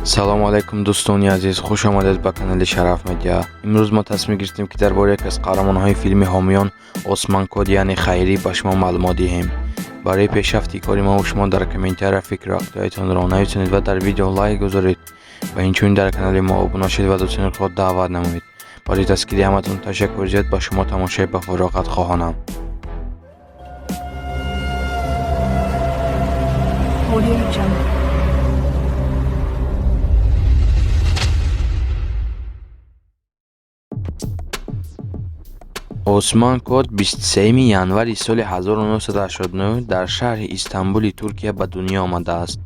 Салому алайкум, дӯстони азиз, хуш омадед ба канали Шараф Медиа. Имрӯз мо тасмим гирифтем, ки дар бораи яке аз қаҳрамонҳои филми Ҳомиён Осман Код, яъне Хайрӣ, ба шумо маълумот диҳем. Барои пешрафти кори мову шумо дар комментария фикру ақидаҳоятонро нависонед ва дар видео лайк гузоред ва инчунин дар канали мо обуна шавед ва дӯстони худ даъват намоед. Барои дастгирии ҳаматон ташаккури зиёд, ба шумо тамошои ба фароғат хоҳонам. Audio Jungle. Осман Код 23 январи соли 1989 дар шаҳри Истанбули Туркия ба дунё омадааст.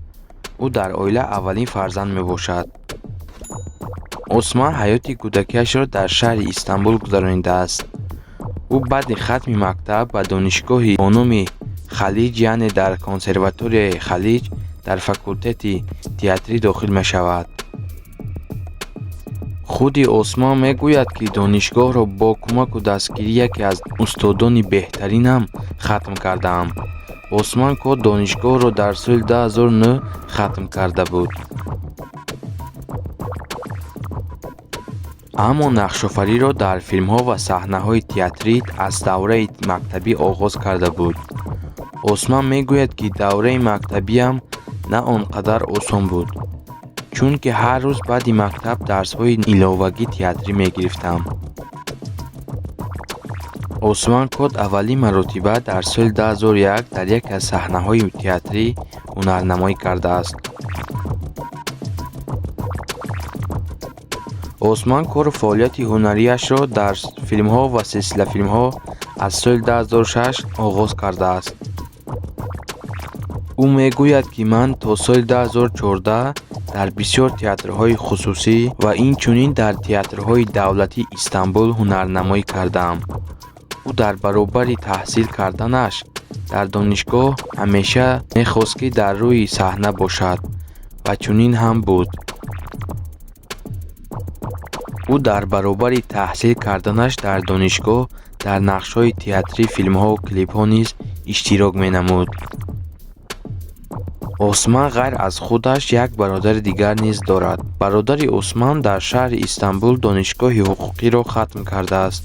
Ӯ дар оила аввалин фарзанд мебошад. Осман ҳаёти кӯдакиашро дар шаҳри Истанбул гузаронидааст. Ӯ баъди хатми мактаб ба донишгоҳи бо номи Халиҷ, яъне дар консерваторияи Халиҷ дар факултети театрӣ дохил мешавад. Худи Осман мегӯяд, ки донишгоҳро бо кӯмаку дастгирии яке аз устодони беҳтаринам хатм кардаам. Осман Код донишгоҳро дар соли 2009 хатм карда буд. Аммо нақшофариро дар филмҳо ва саҳнаҳои театрӣ аз давраи мактабӣ оғоз карда буд. Осман мегӯяд, ки давраи мактабиам на он қадар осон буд, чунки ҳар рӯз баъди мактаб дарсҳои иловагии театрӣ мегирифтам. Осман Код аввалин маротиба дар соли 2001 дар яке аз саҳнаҳои театрӣ ҳунарнамоӣ кардааст. Осман кору фаъолияти ҳунарияшро дар филмҳо ва силсилафилмҳо аз соли 2006 оғоз кардааст. Ӯ мегӯяд, ки ман то соли 2014 дар бисёр театрҳои хусусӣ ва инчунин дар театрҳои давлатии Истанбул ҳунарнамоӣ кардаам. Ӯ дар баробари таҳсил карданаш дар донишгоҳ ҳамеша мехост, ки дар рӯи саҳна бошад ва чунин ҳам буд. Ӯ дар баробари таҳсил карданаш дар донишгоҳ дар нақшҳои театрӣ, филмҳову клипҳо низ иштирок менамуд. Осман ғайр аз худаш як бародари дигар низ дорад. Бародари Осман дар шаҳри Истанбул донишгоҳи ҳуқуқиро хатм кардааст.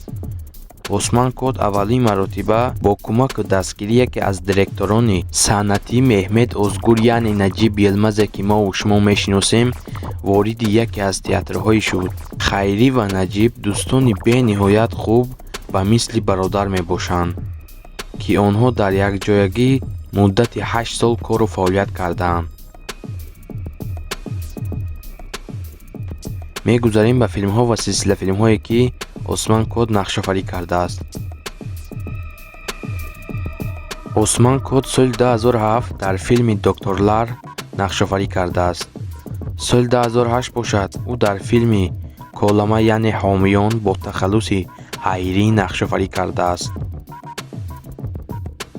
Осман Код аввалин маротиба бо кӯмаку дастгирии яке аз директорони санъатӣ Меҳмед Озгур, яъне Наҷиб Йилмазе, ки мову шумо мешиносем, вориди яке аз театрҳое шуд. Хайрӣ ва Наҷиб дӯстони бениҳоят хуб ва мисли бародар мебошанд, ки онҳо дар якҷоягӣ муддати 8 сол кору фаъолият кардаанд. Мегузарем ба филмҳо ва силсилафилмҳое, ки Осман Код нақшофарӣ кардааст. Осман Код соли 2007 дар филми Докторлар нақшофарӣ кардааст. Соли 2008 бошад, ӯ дар филми Колама, яъне Ҳомиён, бо тахаллуси Ҳайрӣ нақшофарӣ кардааст.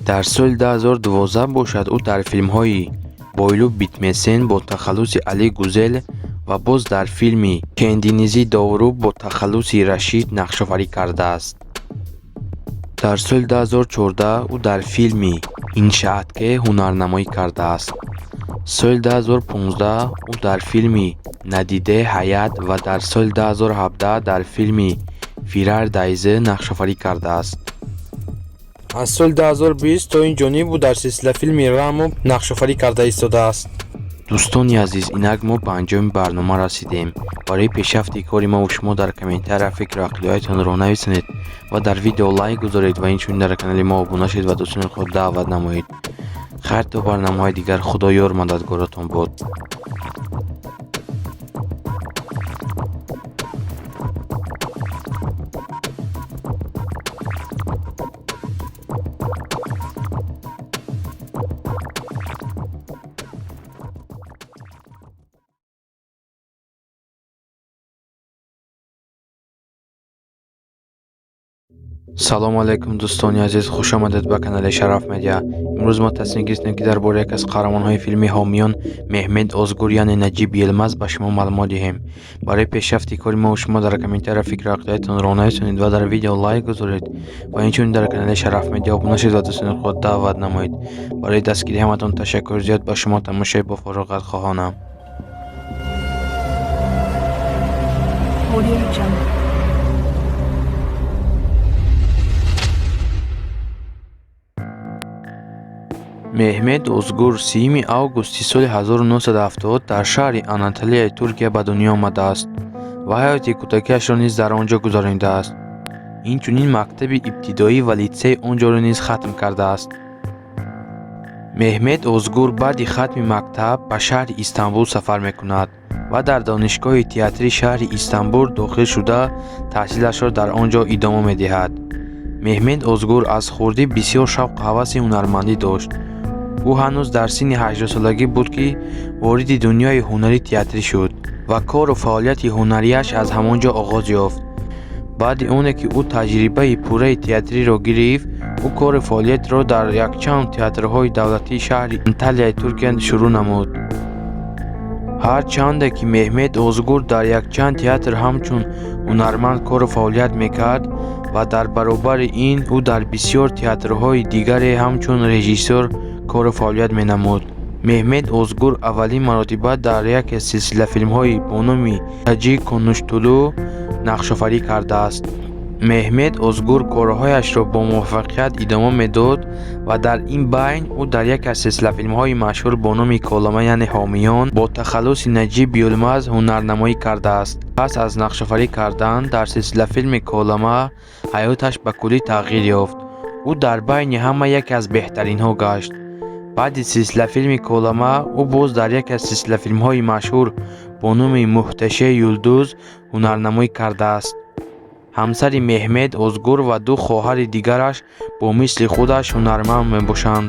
Дар соли 2012 бошад, ӯ дар филмҳои Бойлу Битмесен бо тахаллуси Али Гузел ва боз дар филми Кендинизи Довру бо тахаллуси Рашид нақшофарӣ кардааст. Дар соли 2014 ӯ дар филми Иншаатке ҳунарнамоӣ кардааст. Соли 2015 ӯ дар филми Надиде Ҳаят ва дар соли 2017 дар филми Фирар Дайзе нақшофарӣ кардааст. Аз соли 2020 то ин ҷониб ӯ дар силсилафилми Рамо нақшофарӣ карда истодааст. Дӯстони азиз, инак мо ба анҷоми барнома расидем. Барои пешрафти кори мову шумо дар комментария фикру ақидаҳоятонро нависонед ва дар видео лайк гузоред ва инчунин дар канали мо обуна шавед ва дӯстони худ даъват намоед. Хайр, то барномаҳои дигар, Худо ёр мададгоротон бод. Салому алайкум, дӯстони азиз, хуш омадед ба канали Шараф Медиа. Имрӯз мо тасмим гирифтем, ки дар бораи яке аз қаҳрамонҳои филми Ҳомиён Меҳмед Озгур, яъне Наҷиб Йилмаз, ба шумо маълумот диҳем. Барои пешрафти кори мову шумо дар комментария фикру ақидаҳоятонро нависонед ва дар видео лайк гузоред ва инчунин дар канали Шараф Медиа обуна шавед ва дӯстони худ даъват намоед. Барои дастгирии ҳаматон ташаккури зиёд, ба шумо тамошои бофароғат хоҳонам. Audio Jungle. Меҳмет Озгур 30 августи соли 1970 дар шаҳри Анатолияи Туркия ба дунё омадааст ва ҳаёти кӯдакиашро низ дар он ҷо гузаронидааст. Инчунин мактаби ибтидоӣ ва литсейи он ҷоро низ хатм кардааст. Меҳмет Озгур баъди хатми мактаб ба шаҳри Истанбул сафар мекунад ва дар Донишгоҳи театрии шаҳри Истанбул дохил шуда, таҳсилашро дар он ҷо идома медиҳад. Меҳмет Озгур аз хурдӣ бисёр шавқу ҳаваси ҳунармандӣ дошт. Ӯ ҳанӯз дар синни 18-солагӣ буд, ки вориди дунёи ҳунари театрӣ шуд ва кору фаъолияти ҳунарияш аз ҳамон ҷо оғоз ёфт. Баъди оне ки ӯ таҷрибаи пурраи театриро гирифт, ӯ кору фаъолиятро дар якчанд театрҳои давлатии шаҳри Анталияи Туркия шурӯъ намуд. Ҳарчанде ки Меҳмет Озгур дар якчанд театр ҳамчун ҳунарманд кору фаъолият мекард ва дар баробари ин ӯ дар бисёр театрҳои дигаре ҳамчун режиссёр кору фаъолият менамуд. Меҳмет Озгур аввалин маротиба дар яке аз силсилафилмҳои бо номи Таҷик Конуштулу нақшофарӣ кардааст. Меҳмет Озгур корҳояшро бо муваффақият идома медод ва дар ин байн ӯ дар яке аз силсилафилмҳои машҳур бо номи Колама, яъне Ҳомиён, бо тахаллуси Наҷиб Йилмаз ҳунарнамоӣ кардааст. Пас аз нақшофарӣ кардан дар силсилафилми Колама ҳаёташ ба куллӣ тағйир ёфт. Ӯ дар байни ҳама яке аз беҳтаринҳо гашт. Баъди силсилафилми Колама ӯ боз дар яке аз силсилафилмҳои машҳур бо номи Муҳташе Юлдуз ҳунарнамоӣ кардааст. Ҳамсари Меҳмет Озгур ва ду хоҳари дигараш бо мисли худаш ҳунарманд мебошанд.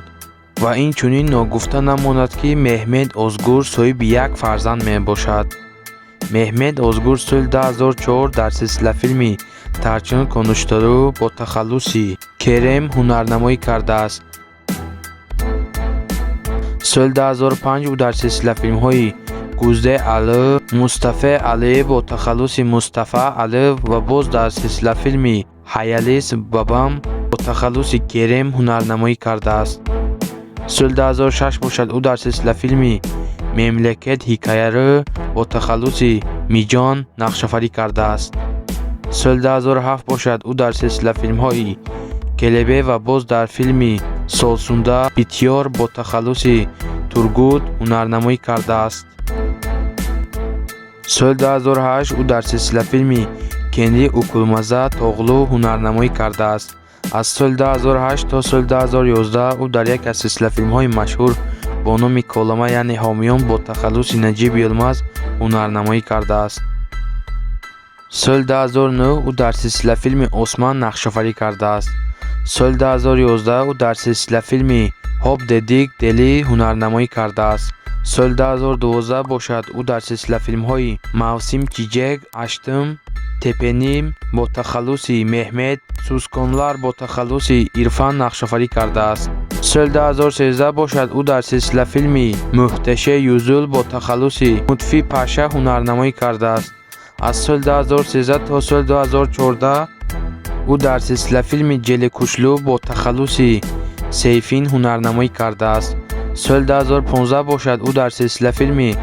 Ва инчунин ногуфта намонад, ки Меҳмет Озгур соҳиби як фарзанд мебошад. Меҳмет Озгур соли 2004 дар силсилафилми Тарчун Конуштулу бо тахаллуси Керем ҳунарнамоӣ кардааст. Соли 2005 ӯ дар силсилафилмҳои Гузде Алы, Мустафе Али бо тахаллуси Мустафа Али ва боз дар силсилафилми Ҳаялис Бабам бо тахаллуси Керем ҳунарнамоӣ кардааст. Соли 2006 бошад, ӯ дар силсилафилми Мемлекет ҳикоярӯ бо тахаллуси Миҷон нақшофарӣ кардааст. Соли 2007 бошад, ӯ дар силсилафилмҳои Келебе ва боз дар филми Солсунда Битёр бо тахаллуси Тургут ҳунарнамоӣ кардааст. Соли 2008 ӯ дар силсилафилми Кенди Укулмаза Тоғлу ҳунарнамоӣ кардааст. Аз соли 2008 то соли 2011 ӯ дар яке аз силсилафилмҳои машҳур бо номи Колама, яъне Ҳомиён, бо тахаллуси Наҷиб Йилмаз ҳунарнамоӣ кардааст. Соли 2009 ӯ дар силсилафилми Осман нақшофарӣ кардааст. Соли 2011 ӯ дар силсилафилми Ҳоп Дедик Дели ҳунарнамоӣ кардааст. Соли 2012 бошад, ӯ дар силсилафилмҳои Мавсим Чичек Аштым Тепеним бо тахаллуси Меҳмет Сусконлар бо тахаллуси Ирфан нақшофарӣ кардааст. Соли 2013 бошад, ӯ дар силсилафилми Муҳташе Юзул бо тахаллуси Мутфи Паша ҳунарнамоӣ кардааст. Аз соли 2013 то соли 2014 ӯ дар силсилафилми Ҷелекушлу бо тахаллуси Сейфин ҳунарнамоӣ кардааст. Соли 2015 бошад, ӯ дар силсилафилми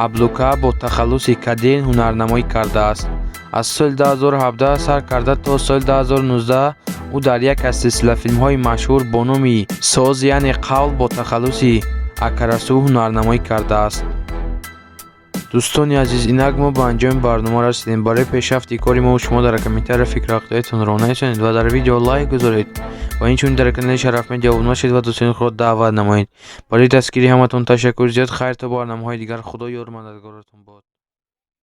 Аблука бо тахаллуси Кадин ҳунарнамоӣ кардааст. Аз соли 2017 сар карда то соли 2019 ӯ дар яке аз силсилафилмҳои машҳур бо номи Соз, яъне Қавл, бо тахаллуси Акарасу ҳунарнамоӣ кардааст. Дӯстони азиз, инак мо ба анҷоми барнома расидем. Барои пешрафти кори мо шумо дар комментария фикру ақидаатонро нависонед ва дар видео лайк гузоред ва инчунин дар канали Шараф Медиа обуна шавед ва дӯстони худро даъват намоед. Барои дастгирии ҳаматон ташаккури зиёд. Хайр, то барномаҳои дигар, Худо ёру мададгоратон бод.